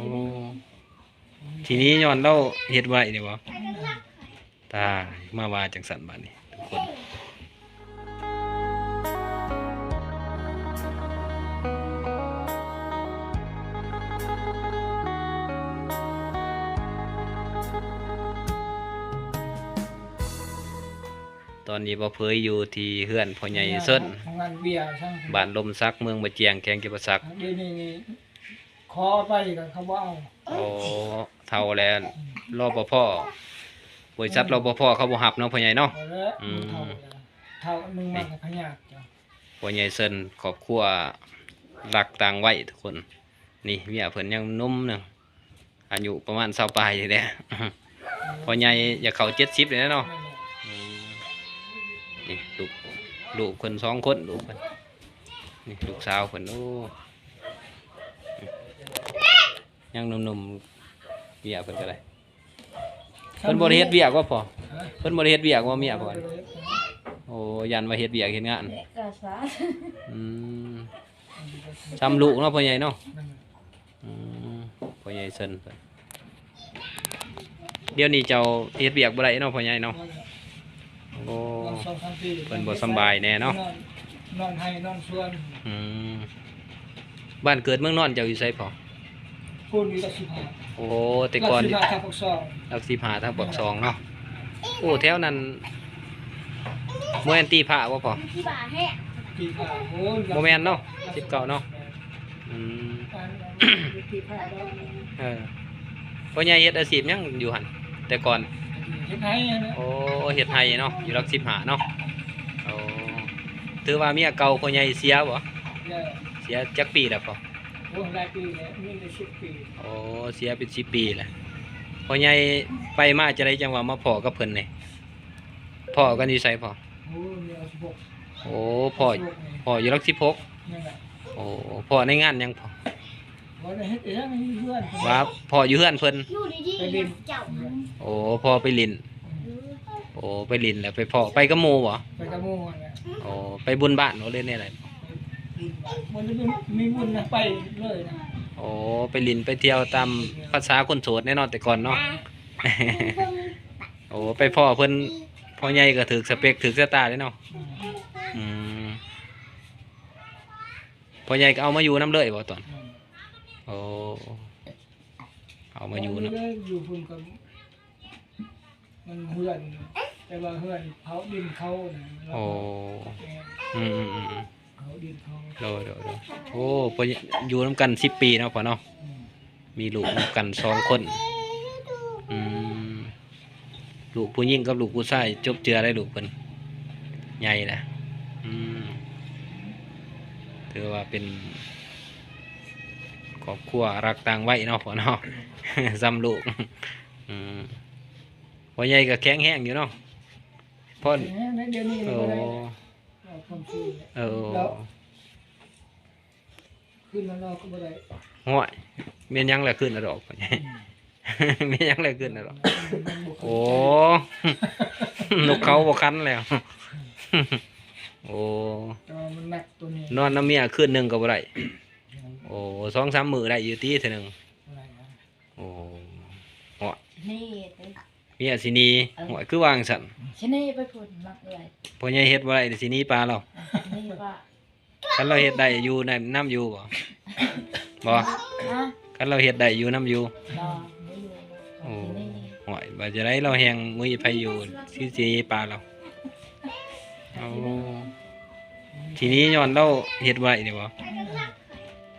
ໂອ້ ທີນີ້ຍ້ອນລາວເຮັດບໍ່ໄດ້ນີ້ບໍ? ຕາຍ ມາວ່າຈັ່ງຊັ້ນບາດນີ້ທຸກຄົນ. ຕອນນີ້ບ່າວເຜີຍຢູ່ທີ່ເຮືອນພໍ່ໃຫຍ່ເຊີນ ໂຮງງານເບຍຊັ້ນ ບ້ານລົມສັກ ເມືອງບາຈຽງ ແຂວງຈຳປາສັກ. ດຽວນີ້ນີ້ ຂໍໄປກໍເຂົາບໍ່ເອົາ. ໂອ້ ເຖົ້າແລ້ວ ອືມ ລອປພ ບໍລິສັດ ອືມ ລປພ ເຂົາບໍ່ຮັບເນາະພໍ່ໃຫຍ່ເນາະ. ບໍ່ແລ້ວ ອືມ ເຖົ້າແລ້ວ ເຖົ້າໜຶ່ງມາກໍຂະຫຍາດ. ພໍ່ໃຫຍ່ເຊີນຄອບຄົວລັກຕ່າງໄວທຸກຄົນ. ນີ້ເມຍເພິ່ນຍັງໜຸ່ມໜຶ່ງ ອາຍຸປະມານຊາວປາຍນີ້ແຫຼະ. ພໍ່ໃຫຍ່ຢາກເຂົ້າເຈັດສິບແລ້ວເນາະ. ອືມ ນີ້ລູກ ລູກເພິ່ນສອງຄົນ ລູກເພິ່ນ ນີ້ລູກສາວເພິ່ນ. ໂອ້ ຍັງໜຸ່ມໆ ເມຍເພິ່ນກໍໄດ້. ເພິ່ນບໍ່ໄດ້ເຮັດວຽກບໍ່ພໍ່? ຮະ? ເພິ່ນບໍ່ໄດ້ເຮັດວຽກບໍ່ເມຍພໍ່? ບໍ່ໄດ້ເຮັດ. ໂອ້ ຢ້ານວ່າເຮັດວຽກເຮັດງານ. ເອກະສານ. ອືມ ຊ່ຳລູກເນາະພໍ່ໃຫຍ່ເນາະ. ອືມ ອືມ ພໍ່ໃຫຍ່ເຊີນ. ດຽວນີ້ເຈົ້າເຮັດວຽກບໍ່ໄດ້ເນາະພໍ່ໃຫຍ່ເນາະ. ບໍ່ໄດ້. ໂອ້ ສອງສາມປີ ເພິ່ນບໍ່ສຳບາຍແດ່ເນາະ. ນອນ ນອນໄຮ່ນອນສວນ. ອືມ ບ້ານເກີດເມືອງນອນເຈົ້າຢູ່ໃສພໍ່? ພຸ້ນຢູ່ຫຼັກສິບຫ້າ. ໂອ້ ແຕ່ກ່ອນ ຫຼັກສິບຫ້າທາງປາກຊ່ອງ. ຫຼັກສິບຫ້າທາງປາກຊ່ອງເນາະ. ໂອ້ ແຖວນັ້ນບໍ່ແມ່ນຕີພ້າບໍ່ພໍ່? ຕີພ້າແຮະ ຕີພ້າ. ໂອ້ຍ ບໍ່ແມ່ນເນາະ ສິບເກົ້າເນາະ. ອືມ ຕີພ້າ. ເອີ ພໍ່ໃຫຍ່ເຮັດອາຊີບຫຍັງຢູ່ຫັ້ນແຕ່ກ່ອນ? ເຮັດໄຮ່ຫັ້ນແຫຼະ. ໂອ້ ເຮັດໄຮ່ເນາະ ຢູ່ຫຼັກສິບຫ້າເນາະ. ໂອ້ ຖືວ່າເມຍເກົ່າພໍ່ໃຫຍ່ເສຍບໍ່? ເສຍ. ເສຍຈັກປີແລ້ວພໍ່? ໂອ້ ຫຼາຍປີແລ້ວ ມີແຕ່ສິບປີ. ໂອ້ ເສຍເປັນສິບປີແລ້ວ. ພໍ່ໃຫຍ່ໄປມາຈັ່ງໃດຈັ່ງວ່າມາພໍ້ກັບເພິ່ນນີ້? ພໍ້ກັນຢູ່ໃສພໍ່? ໂອ້ ຢູ່ຫຼັກສິບຫົກ. ໂອ້ ພໍ້ ພໍ້ຢູ່ຫຼັກສິບຫົກ. ນັ້ນແຫຼະ. ໂອ້ ພໍ້ໃນງານຫຍັງພໍ່? ບໍ່ໄດ້ເຮັດອີຫຍັງ ຢູ່ເຮືອນ. ວ່າພໍ້ຢູ່ເຮືອນເພິ່ນ. ຢູ່ດີໆ ໄປຫຼິ້ນ. ໂອ້ ພໍ້ໄປຫຼິ້ນ. ໂອ້ ໄປຫຼິ້ນແລ້ວໄປພໍ້ ໄປກັບໝູ່ບໍ່? ໄປກັບໝູ່ຫັ້ນແຫຼະ. ໂອ້ ໄປບຸນບ້ານບໍ່ ຫຼືແນວໃດ? ບຸນບ້ານ ບໍ່ໄດ້ມີບຸນນະ ໄປເລີຍນະ. ໂອ້ ໄປຫຼິ້ນໄປທ່ຽວຕາມພາສາຄົນໂສດແນ່ເນາະ ແຕ່ກ່ອນເນາະ. ໂອ້ ໄປພໍ້ເພິ່ນ ພໍ່ໃຫຍ່ກໍຖືກສະເປັກຖືກຊະຕາເດ້ເນາະ. ອືມ ອືມ ພໍ່ໃຫຍ່ກໍເອົາມາຢູ່ນຳເລີຍບໍ່ຕອນ? ອືມ ໂອ້ ເອົາມາຢູ່ນຳ. ຢູ່ພຸ້ນກໍມັນເຮືອນ ແຕ່ວ່າເຮືອນເຜົາດິນເຂົານະ. ໂອ້ ແມ່ນ ອືມໆໆ ເຜົາດິນເຂົາ. ໂດຍໆໆ. ໂອ້ ເພິ່ນຢູ່ນຳກັນສິບປີເນາະພໍ່ເນາະ. ອືມ ມີລູກນຳກັນສອງຄົນ. ອືມ ລູກຜູ້ຍິງກັບລູກຜູ້ຊາຍ ຈົບເຈືອໄດ້ລູກເພິ່ນ ໃຫຍ່ແລ້ວ. ອືມ ຖືວ່າເປັນຄອບຄົວລັກຕ່າງໄວເນາະພໍ່ເນາະ. ຊ່ຳລູກ. ອືມ ພໍ່ໃຫຍ່ກໍແຂງແຮງຢູ່ເນາະ. ແຂງແຮງໃນດຽວນີ້. ໂອ້ ບໍ່ໄດ້ ເອີ ເອີ ແລ້ວ ຂຶ້ນມານອນກໍບໍ່ໄດ້. ໂອ້ຍ ແມ່ນຫຍັງລະຂຶ້ນລະດອກ. ອືມ ແມ່ນຫຍັງລະຂຶ້ນລະດອກ. ໂອ້ ນົກເຂົາບໍ່ຄັນແລ້ວ. ໂອ້ ແຕ່ວ່າມັນໜັກຕົວນີ້ ນອນນຳເມຍຄືນໜຶ່ງກໍບໍ່ໄດ້. ອືມ ໂອ້ ສອງສາມມື້ໄດ້ຢູ່ຕິເທື່ອໜຶ່ງ. ບໍ່ໄດ້ນະ. ໂອ້ ໂອ້ຍ ນີ້ຕິ ເມຍຊິໜີ. ເອີ ໂອ້ຍ ຄືວ່າຈັ່ງຊັ້ນ. ຊິໜີໄປພຸ້ນ ມັກເອື້ອຍ. ພໍ່ໃຫຍ່ເຮັດບໍ່ໄດ້ ຊິໜີປະລາວ. ເອີ ໜີປະ. ຄັນລາວເຮັດໄດ້ຢູ່ນຳ ນຳຢູ່ບໍ່? ບໍ່. ຮະ? ຄັນລາວເຮັດໄດ້ຢູ່ນຳຢູ່? ບໍ່ ບໍ່ຢູ່. ໂອ້ ຊິໜີ. ໂອ້ຍ ວ່າຈັ່ງໃດ ລາວແຮ່ງບໍ່ມີໃຜຢູ່ ຊິ ຊິໜີປະລາວ. ໂອ້ ທີນີ້ຍ້ອນລາວເຮັດບໍ່ໄດ້ນີ້ບໍ່?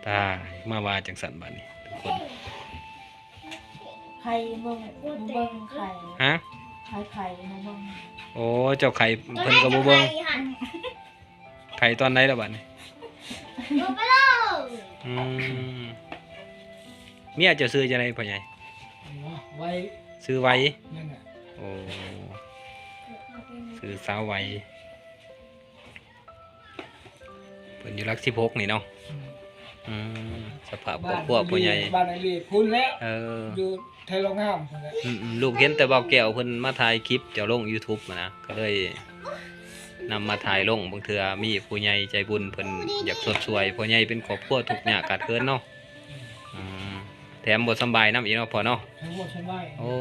ຕາຍ ມາວ່າຈັ່ງຊັ້ນບາດນີ້ທຸກຄົນ. ໄຂ່ເບິ່ງ ເບິ່ງໄຂ່. ຮະ? ໄຂ່ ໄຂ່ມາເບິ່ງ. ໂອ້ ເຈົ້າໄຂ່ເພິ່ນກໍບໍ່ເບິ່ງ. ໄຂ່ຕອນໃດລະບາດນີ້? ອືມ ເມຍເຈົ້າຊື່ຈັ່ງໃດພໍ່ໃຫຍ່? ໄວ. ຊື່ໄວ. ນັ້ນແຫຼະ. ໂອ້ ຊື່ສາວໄວ. ເພິ່ນຢູ່ຫຼັກສິບຫົກນີ້ເນາະ. ອືມ ອືມ ສະພາບຄອບຄົວພໍ່ໃຫຍ່ ບ້ານໄອເລພຸ້ນແຫຼະ. ເອີ ຢູ່ໄທລາວງາມພຸ້ນແຫຼະ. ອືມໆ ລູກເຫັນແຕ່ບ່າວແກ້ວເພິ່ນມາຖ່າຍຄລິບເຈົ້າລົງຢູທູບຫັ້ນນະ ກໍເລີຍນຳມາຖ່າຍລົງ. ບາງເທື່ອມີຜູ້ໃຫຍ່ໃຈບຸນເພິ່ນຢາກຊົດຊ່ວຍພໍ່ໃຫຍ່ ເປັນຄອບຄົວທຸກຍາກຂາດເຂີນເນາະ. ອືມ ແຖມບໍ່ສຳບາຍນຳອີກເນາະພໍ່ເນາະ. ແຖມບໍ່ສຳບາຍ. ໂອ້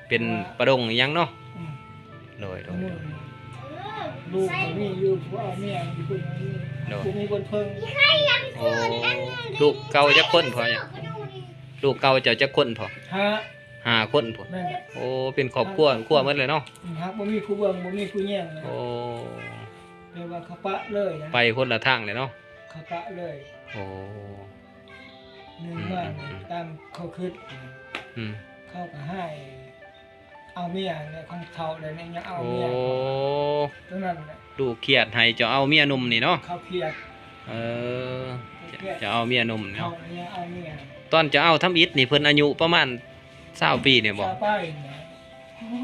ເປັນປະດົງອີຫຍັງເນາະ. ອືມ ໂດຍໆໆ ລູກກໍມີຢູ່ ຜົວເມຍຢູ່ພຸ້ນ ໂດຍ ບໍ່ມີຄົນເພິ່ງ. ໂອ້ ລູກເກົ່າຈັກຄົນພໍ່? ລູກເກົ່າເຈົ້າຈັກຄົນພໍ່? ຫ້າ ຫ້າຄົນພຸ້ນ. ແມ່ນແຫຼະ. ໂອ້ ເປັນຄອບຄົວ ຄົວໝົດເລີຍເນາະ. ອືມ ຫາກບໍ່ມີຜູ້ເບິ່ງ ບໍ່ມີຜູ້ແຍງເລີຍ. ໂອ້ ແປວ່າເຂົາປະເລີຍນະ ໄປຄົນລະທາງເລີຍເນາະ. ເຂົາປະເລີຍ. ໂອ້ ໜຶ່ງມາ ອືມໆໆ ຕາມເຂົາຄິດ. ອືມ ເຂົາກໍໃຫ້ເອົາເມຍແຫຼະ ຂອງເຖົ້າແລ້ວນີ້ຍັງເອົາເມຍ. ໂອ້ ຕົວນັ້ນແຫຼະ ລູກຄຽດໃຫ້ເຈົ້າເອົາເມຍໜຸ່ມນີ້ເນາະ. ເຂົາຄຽດ. ເອີ ເຈົ້າເອົາເມຍໜຸ່ມເນາະ. ເຂົາຍັງເອົາເມຍ. ຕອນເຈົ້າເອົາທຳອິດນີ້ ເພິ່ນອາຍຸປະມານຊາວປີນີ້ບໍ່? ຊາວປາຍນີ້ແຫຼະ.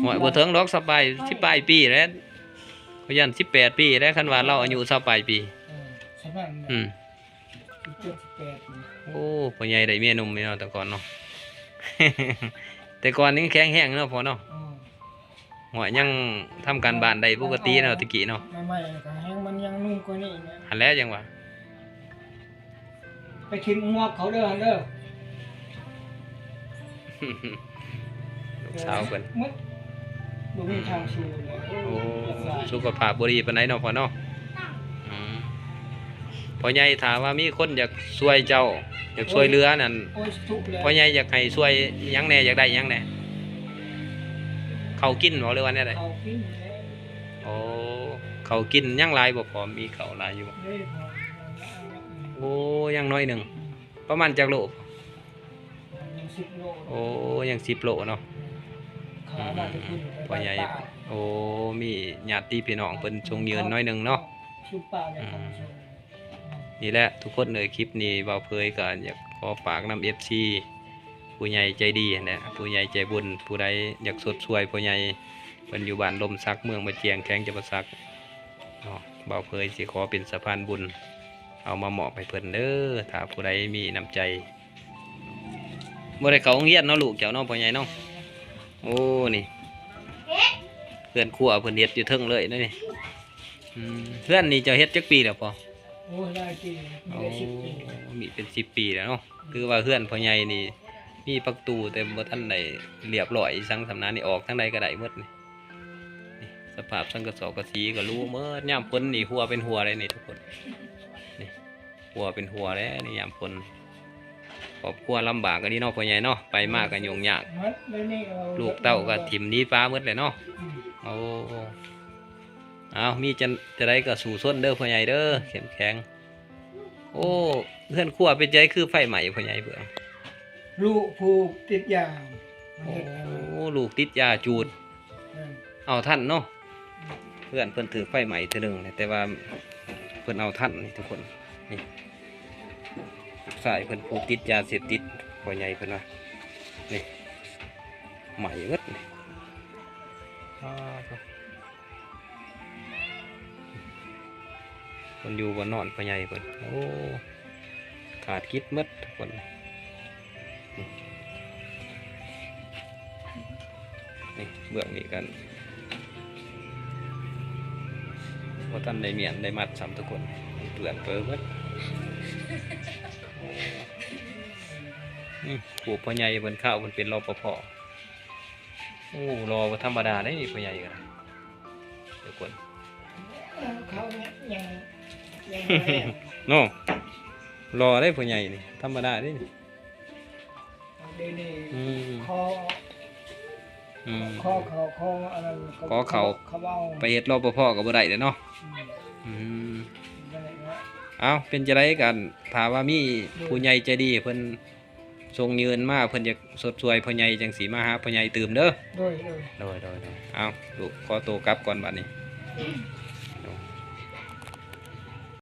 ໂອ້ຍ ບໍ່ເຖິງດອກ ຊາວປາຍ ສິບປາຍປີແຫຼະ. ຂ້ອຍຢ້ານສິບແປດປີແຫຼະ ຄັນວ່າລາວອາຍຸຊາວປາຍປີ. ເອີ ສະນັ້ນແຫຼະ. ອືມ ສິບເຈັດ ສິບແປດນີ້. ໂອ້ ພໍ່ໃຫຍ່ໄດ້ເມຍໜຸ່ມເນາະ ແຕ່ກ່ອນເນາະ. ແຕ່ກ່ອນຍັງແຂງແຮງເນາະພໍ່ເນາະ. ອືມ ໂອ້ຍ ຍັງທຳການບ້ານໄດ້ປົກກະຕິເນາະ ແຕ່ກີ້ເນາະ. ໃໝ່ໆ ກໍແຮງມັນຍັງໜຸ່ມກວ່ານີ້ນະ. ຫັ້ນແຫຼະ ຈັ່ງວ່າ ໄປຖິ້ມງວກເຂົາເດີຫັ້ນເດີ. ລູກສາວເພິ່ນ ໝົດ ບໍ່ມີທາງສູ້ແລ້ວ. ໂອ້ ໂອ້ ສຸຂະພາບບໍ່ດີປານໃດເນາະພໍ່ເນາະ. ອືມ ພໍ່ໃຫຍ່ ຖ້າວ່າມີຄົນຢາກຊ່ວຍເຈົ້າ ຢາກຊ່ວຍເຫຼືອນັ້ນ ໂອ້ຍ ທຸກແລ້ວ. ພໍ່ໃຫຍ່ຢາກໃຫ້ຊ່ວຍຫຍັງແດ່? ຢາກໄດ້ຫຍັງແດ່? ເຂົ້າກິນບໍ່ ຫຼືວ່າແນວໃດ? ເຂົ້າກິນແຫຼະ. ໂອ້ ເຂົ້າກິນຍັງຫຼາຍບໍ່ພໍ່? ມີເຂົ້າຫຼາຍຢູ່ບໍ່? ເດ້ພໍ່. ໂອ້ ຍັງໜ້ອຍໜຶ່ງ. ປະມານຈັກໂລ? ຍັງສິບໂລ. ໂອ້ ຍັງສິບໂລເນາະ. ອືມ ອືມ ພໍ່ໃຫຍ່ ໂອ້ ມີຍາດຕິພີ່ນ້ອງເພິ່ນສົ່ງເງິນໜ້ອຍໜຶ່ງເນາະ. ອືມ ນີ້ແຫຼະທຸກຄົນເອີຍ ຄລິບນີ້ບ່າວເຜີຍກໍຢາກຂໍຝາກນຳເອັຟຊີ ຜູ້ໃຫຍ່ໃຈດີຫັ້ນແຫຼະ ຜູ້ໃຫຍ່ໃຈບຸນ ຜູ້ໃດຢາກຊົດຊ່ວຍພໍ່ໃຫຍ່ ເພິ່ນຢູ່ບ້ານລົມສັກ ເມືອງບາຈຽງ ແຂວງຈຳປາສັກເນາະ. ບ່າວເຜີຍຊິຂໍເປັນສະພານບຸນ ເອົາມາມອບໃຫ້ເພິ່ນເດີ ຖ້າຜູ້ໃດມີນ້ຳໃຈ. ບໍ່ໄດ້ເຂົ້າໂຮງຮຽນເນາະລູກເຈົ້າເນາະ ພໍ່ໃຫຍ່ເນາະ. ໂອ້ ນີ້ ເຮືອນຄົວເພິ່ນເຮັດຢູ່ເທິງເລີຍນະນີ້. ອືມ ເຮືອນນີ້ເຈົ້າເຮັດຈັກປີແລ້ວພໍ່? ໂອ້ ຫຼາຍປີແລ້ວ ມີໄດ້ສິບປີ. ໂອ້ ມີເປັນສິບປີແລ້ວເນາະ. ອືມ ຖືວ່າເຮືອນພໍ່ໃຫຍ່ນີ້ມີປະຕູ ແຕ່ບໍ່ທັນໄດ້ລຽບລ້ອຍອີ່ສັງສ່ຳນານີ້ ອອກທາງໃດກໍໄດ້ໝົດນີ້. ນີ້ ສະພາບສັງກະສອກກະສີກໍຫຼຸໝົດ. ຍາມຝົນນີ້ຮົ່ວເປັນຮົ່ວເລີຍນີ້ທຸກຄົນ. ນີ້ ຮົ່ວເປັນຮົ່ວແລ້ວນີ້ຍາມຝົນ. ຄອບຄົວລຳບາກອີ່ຫຼີເນາະພໍ່ໃຫຍ່ເນາະ ໄປມາກໍຫຍຸ້ງຍາກ. ໝົດເລີຍນີ້ ເອົາ ລູກເຕົ້າກໍຖິ້ມໜີປາໝົດແຫຼະເນາະ. ອືມ ໂອ້ ເອົາ ມີຈັ່ງໃດກໍສູ້ຊົນເດີພໍ່ໃຫຍ່ເດີ ເຂັ້ມແຂງ. ໂອ້ ເຮືອນຄົວເປັນໃດຄືໄຟໄໝ້ພໍ່ໃຫຍ່ເບິ່ງ? ລູກຜູ້ຕິດຢາ ມັນເຮັດໃຫ້. ໂອ້ ລູກຕິດຢາຈູດ. ແມ່ນ. ເອົາທັນເນາະ. ອືມ ເຮືອນເພິ່ນຖືກໄຟໄໝ້ເທື່ອໜຶ່ງ ແຕ່ວ່າເພິ່ນເອົາທັນນີ້ທຸກຄົນ. ນີ້ ລູກຊາຍເພິ່ນຜູ້ຕິດຢາເສບຕິດ ພໍ່ໃຫຍ່ເພິ່ນວ່າ. ນີ້ ໄໝ້ເບິດນີ້. ອ້າ ຄົນຢູ່ບໍ່ນອນພໍ່ໃຫຍ່ເພິ່ນ. ໂອ້ ຂາດກິດໝົດທຸກຄົນ. ນີ້ ນີ້ເບື້ອງນີ້ກັນ ບໍ່ທັນໄດ້ມ້ຽນໄດ້ມັດຊ້ຳທຸກຄົນ ເປື້ອນເປິເບິດ. ອືມ ຜູ້ພໍ່ໃຫຍ່ເພິ່ນ ຄາວເພິ່ນເປັນ ລປພ. ໂອ້ ຫຼໍ່ບໍ່ທຳມະດາເດ້ນີ້ ພໍ່ໃຫຍ່ກໍໄດ້ ທຸກຄົນ. ເອີ ເຂົາຍັງ ຍັງບໍ່ແລ້ວເນາະ. ຫຼໍ່ເດ້ພໍ່ໃຫຍ່ນີ້ ທຳມະດາເດ້ນີ້. ເດ້ນີ້ ອືມ ຂໍ ອືມ ຂໍເຂົ້າ ຂໍອັນນັ້ນ ຂໍເຂົ້າ ເຂົາເອົາ ໄປເຮັດ ລປພ ກໍບໍ່ໄດ້ເດ້ເນາະ. ອືມ ອືມ ບໍ່ໄດ້ເນາະ. ເອົ້າ ເປັນຈັ່ງໃດກັນ ຖ້າວ່າມີ ໂດຍ ຜູ້ໃຫຍ່ໃຈດີເພິ່ນ ສົ່ງເງິນມາ ເພິ່ນຢາກຊົດຊ່ວຍພໍ່ໃຫຍ່ ຈັ່ງຊິມາຫາພໍ່ໃຫຍ່ຕື່ມເດີ. ໂດຍ ໂດຍ ໂດຍ ໂດຍ ໂດຍ. ເອົ້າ ລູກຂໍໂຕກັບກ່ອນບັດນີ້.